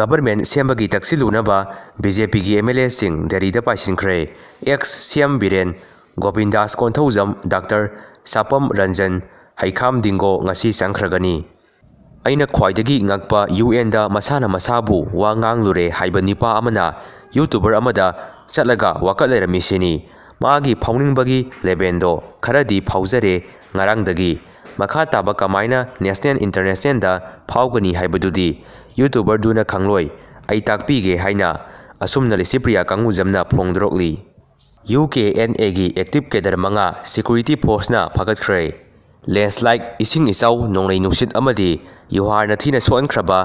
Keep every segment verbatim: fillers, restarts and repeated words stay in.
Government ꯁꯦꯝꯕꯒꯤ ꯇꯛꯁꯤꯜꯂꯨꯅꯕ B J ꯄꯤꯒꯤ M L ꯑꯦꯁꯤꯡ ꯗꯦꯜꯂꯤꯗ ꯄꯥꯏꯁꯤꯟꯈ꯭ꯔꯦ꯫ ꯑꯦꯛꯁ ꯁꯤ ꯑꯦꯝ ꯕꯤꯔꯦꯟ, ꯒꯣꯕꯤꯟꯗꯥꯁ ꯀꯣꯟꯊꯧꯖꯝ, ꯗꯥꯛꯇꯔ ꯁꯥꯄꯝ ꯔꯟꯖꯟ, ꯍꯩꯈꯥꯝ ꯗꯤꯡꯒꯣ ꯉꯁꯤ ꯆꯪꯈ꯭ꯔꯒꯅꯤ꯫ ꯑꯩꯅ ꯈ꯭ꯋꯥꯏꯗꯒꯤ ꯉꯛꯄ, ꯌꯨ ꯑꯦꯟꯗ ꯃꯁꯥꯅ ꯃꯁꯥꯕꯨ ꯋꯥ ꯉꯥꯡꯂꯨꯔꯦ ꯍꯥꯏꯕ ꯅꯨꯄꯥ ꯑꯃꯅ YouTuber ꯑꯃꯗ ꯆꯠꯂꯒ ꯋꯥꯀꯠ ꯂꯩꯔꯝꯃꯤꯁꯤꯅꯤ꯫ ꯃꯥꯒꯤ ꯐꯥꯎꯅꯤꯡꯕꯒꯤ ꯂꯦꯕꯦꯟꯗꯣ ꯈꯔꯗꯤ ꯐꯥꯎꯖꯔꯦ ꯉꯔꯥꯡꯗꯒꯤ꯫ ꯃꯈꯥ ꯇꯥꯕ ꯀꯃꯥꯏꯅ ꯅꯦꯁꯅꯦꯜ ꯏꯟꯇꯔꯅꯦꯁꯅꯦꯜꯗ ꯐꯥꯎꯒꯅꯤ ꯍꯥꯏꯕꯗꯨꯗꯤ YouTuberꯗꯨꯅ ꯈꯪꯂꯣꯏ꯫ ꯑꯩ ꯇꯥꯛꯄꯤꯒꯦ ꯍꯥꯏꯅ ꯑꯁꯨꯝꯅ ꯂꯤꯁꯤꯄ꯭ꯔꯤꯌꯥ ꯀꯥꯡꯉꯨꯖꯝꯅ ꯐꯣꯡꯗꯣꯔꯛꯂꯤ꯫ ꯌꯨ ꯀꯦ ꯑꯦꯟ ꯑꯦꯒꯤ ꯑꯦꯛꯇꯤꯚ ꯀꯦꯗꯔ ꯃꯉꯥ ꯁꯦꯀ꯭ꯌꯨꯔꯤꯇꯤ ꯐꯣꯔꯁꯅ ꯐꯥꯒꯠꯈ꯭ꯔꯦ꯫ ꯂꯦꯟꯁꯂꯥꯏꯠ, ꯏꯁꯤꯡ ꯏꯆꯥꯎ, ꯅꯣꯡꯂꯩ ꯅꯨꯡꯁꯤꯠ ꯑꯃꯗꯤ ꯌꯨꯍꯥꯔꯅ ꯊꯤꯅ ꯁꯣꯛꯍꯟꯈ꯭ꯔꯕ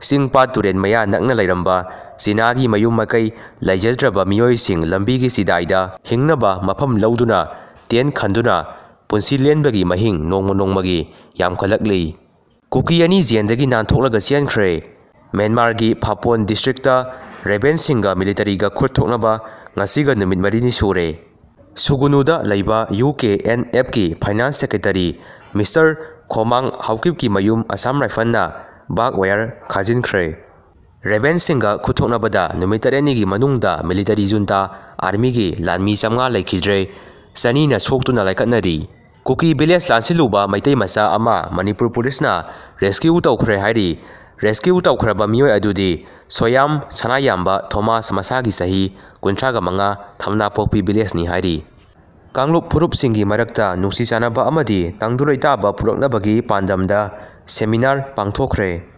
ꯆꯤꯡ ꯄꯥꯠ ꯇꯨꯔꯦꯟ ꯃꯌꯥ ꯅꯛꯅ ꯂꯩꯔꯝꯕ ꯆꯤꯅꯥꯒꯤ ꯃꯌꯨꯝ ꯃꯀꯩ ꯂꯩꯖꯗ꯭ꯔꯕ ꯃꯤꯑꯣꯏꯁꯤꯡ ꯂꯝꯕꯤꯒꯤ ꯆꯤꯗꯥꯏꯗ ꯍꯤꯡꯅꯕ ꯃꯐꯝ ꯂꯧꯗꯨꯅ ꯇꯦꯟ ꯈꯟꯗꯨꯅ ꯄꯨꯟꯁꯤ ꯂꯦꯟꯕꯒꯤ ꯃꯍꯤꯡ ꯅꯣꯡꯃ ꯅꯣꯡꯃꯒꯤ ꯌꯥꯝꯈꯠꯂꯛꯂꯤ꯫ ꯀꯨꯀꯤ ꯑꯅꯤ ꯖꯦꯟꯗꯒꯤ ꯅꯥꯟꯊꯣꯛꯂꯒ ꯆꯦꯟꯈ꯭ꯔꯦ꯫ ꯃ꯭ꯌꯥꯟꯃꯥꯔꯒꯤ ꯐꯥꯄꯣꯟ ꯗꯤꯁꯇ꯭ꯔꯤꯛꯇ ꯔꯦꯕꯦꯟꯁꯤꯡꯒ ꯃꯤꯂꯤꯇꯔꯤꯒ ꯈꯨꯠ ꯊꯣꯛꯅꯕ ꯉꯁꯤꯒ ꯅꯨꯃꯤꯠ ꯃꯔꯤꯅꯤ ꯁꯨꯔꯦ꯫ ꯁꯨꯒꯨꯅꯨꯗ ꯂꯩꯕ ꯌꯨ ꯀꯦ ꯑꯦꯟ ꯑꯦꯐꯀꯤ ꯐꯥꯏꯅꯥꯟꯁ ꯁꯦꯀ꯭ꯔꯦꯇꯔꯤ ꯃꯤꯁꯇꯔ ꯈꯣꯃꯥꯡ ꯍꯥꯎꯀꯤꯞꯀꯤ ꯃꯌꯨꯝ ꯑꯁꯥꯝ ꯔꯥꯏꯐꯜꯅ ꯕꯥꯔꯕ ꯋꯥꯌꯔ ꯈꯥꯖꯤꯟꯈ꯭ꯔꯦ꯫ ꯔꯦꯕꯦꯟꯁꯤꯡꯒ ꯈꯨꯠꯊꯣꯛꯅꯕꯗ ꯅꯨꯃꯤꯠ ꯇꯔꯦꯠꯅꯤꯒꯤ ꯃꯅꯨꯡꯗ ꯃꯤꯂꯤꯇꯔꯤ ꯖꯨꯟꯇꯥ ꯑꯥꯔꯃꯤꯒꯤ ꯂꯥꯟꯃꯤ ꯆꯥꯝꯃꯉꯥ ꯂꯩꯈꯤꯗ꯭ꯔꯦ, ꯆꯅꯤꯅ ꯁꯣꯛꯇꯨꯅ ꯂꯥꯏꯀꯠꯅꯔꯤ꯫ ꯀꯨꯀꯤ ꯚꯤꯂꯦꯖ ꯂꯥꯟꯁꯤꯜꯂꯨꯕ ꯃꯩꯇꯩ ꯃꯆꯥ ꯑꯃ ꯃꯅꯤꯄꯨꯔ ꯄꯨꯂꯤꯁꯅ ꯔꯦꯁꯀ꯭ꯌꯨ ꯇꯧꯈ꯭ꯔꯦ ꯍꯥꯏꯔꯤ꯫ ꯔꯦꯁꯀ꯭ꯌꯨ ꯇꯧꯈ꯭ꯔꯕ ꯃꯤꯑꯣꯏ ꯑꯗꯨꯗꯤ ꯁꯣꯌꯥꯝ ꯁꯅꯥꯌꯥꯝꯕ ꯊꯣꯃꯥꯁ, ꯃꯁꯥꯒꯤ ꯆꯍꯤ ꯀꯨꯟꯊ꯭ꯔꯥꯒ ꯃꯉꯥ, ꯊꯝꯅꯥꯄꯣꯛꯄꯤ ꯚꯤꯂꯦꯖꯅꯤ ꯍꯥꯏꯔꯤ꯫ ꯀꯥꯡꯂꯨꯞ ꯐꯨꯔꯨꯞꯁꯤꯡꯒꯤ ꯃꯔꯛꯇ ꯅꯨꯡꯁꯤ ꯆꯥꯟꯅꯕ ꯑꯃꯗꯤ ꯇꯪꯗꯨ ꯂꯩꯇꯥꯕ ꯄꯨꯔꯛꯅꯕꯒꯤ ꯄꯥꯟꯗꯝꯗ ꯁꯦꯃꯤꯅꯥꯔ ꯄꯥꯡꯊꯣꯛꯈ꯭ꯔꯦ꯫